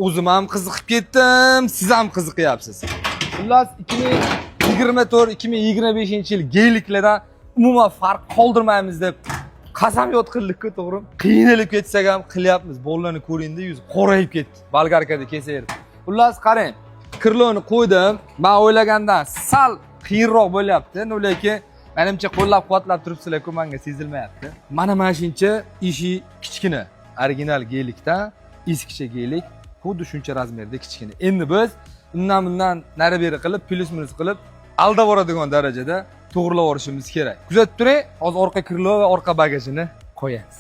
O'zim ham qiziqib ketdim, siz ham qiziqyapsiz. Xullas, 2024 2025 yil Geliklardan umuman farq qoldirmaymiz deb qasamyod qildik-ku, to'g'rimi? Qiynalib ketsak ham qilyapmiz. Bolalarni ko'ringda, yuzi qorayib ketdi. Болгарка da kesaverib. Xullas, qarang. Крыло ni qo'ydim. Men o'ylagandan sal qiyinroq bo'lyapti. Lekin menimcha qo'llab-quvvatlab turibsizlar-ku, menga sezilmayapti. Mana shuncha ishi kichkina. Original Gelikdan eskicha Gelik xuddi shuncha размер da kichkina. Endi biz undan bundan nari beri qilib, плюс-минус qilib aldab yuboradigan darajada to'g'rilab yuborishimiz kerak. Kuzatib turing, hozir orqa крыло va orqa bagajini qo'yamiz.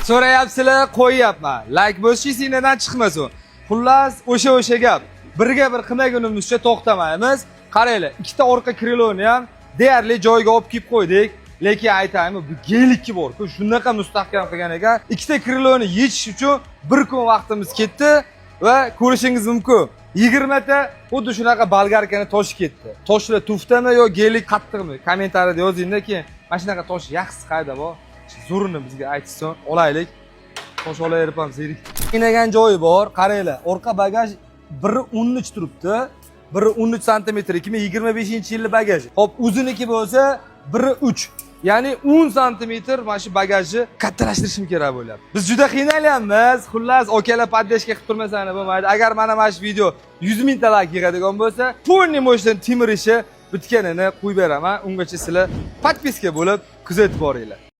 So'rayapsizlar, qo'yyapman. Like bosish esinglardan chiqmasin. Xullas, o'sha gap. Birga bir qilmagunimizcha to'xtamaymiz. Qaranglar, ikkita orqa крыло ni ham deyarli joyiga olib kelib qo'ydik. Lekin aytaymi, bu Gelikki bor-ku, shunaqa mustahkam qilgan ekan. Ikkita крыло ni yechish uchun bir kun vaqtimiz ketdi va ko'rishingiz mumkin. 20 ta xuddi shunaqa болгарка ni toshi ketdi. Toshlar tuftami yo Gelik qattiqmi? Kommentariyada yozingda, keyin mana shunaqa tosh yaxshisi qayda bor? Zo'rini bizga aytishsin, olaylik. Tosh olaverib ham zerikdik. Qiynagan joyi bor, qaranglar. Orqa bagaj 1.13 turibdi. 1.13 santimetr 2025-yillik bagaj. Xo'p, uzuniki bo'lsa 1.3. Ya'ni 10 santimetr mana shu bagajni kattalashtirishim kerak bo'lyapti. Biz juda qiynalyapmiz. Xullas, okalar, поддержка qilib turmasanglar bo'lmaydi. Agar mana shu video 100 mingta like yig'adigan bo'lsa, полный мощный temir ishi bitganini qo'yib beraman. Ungacha sizlar подписка bo'lib kuzatib boringlar.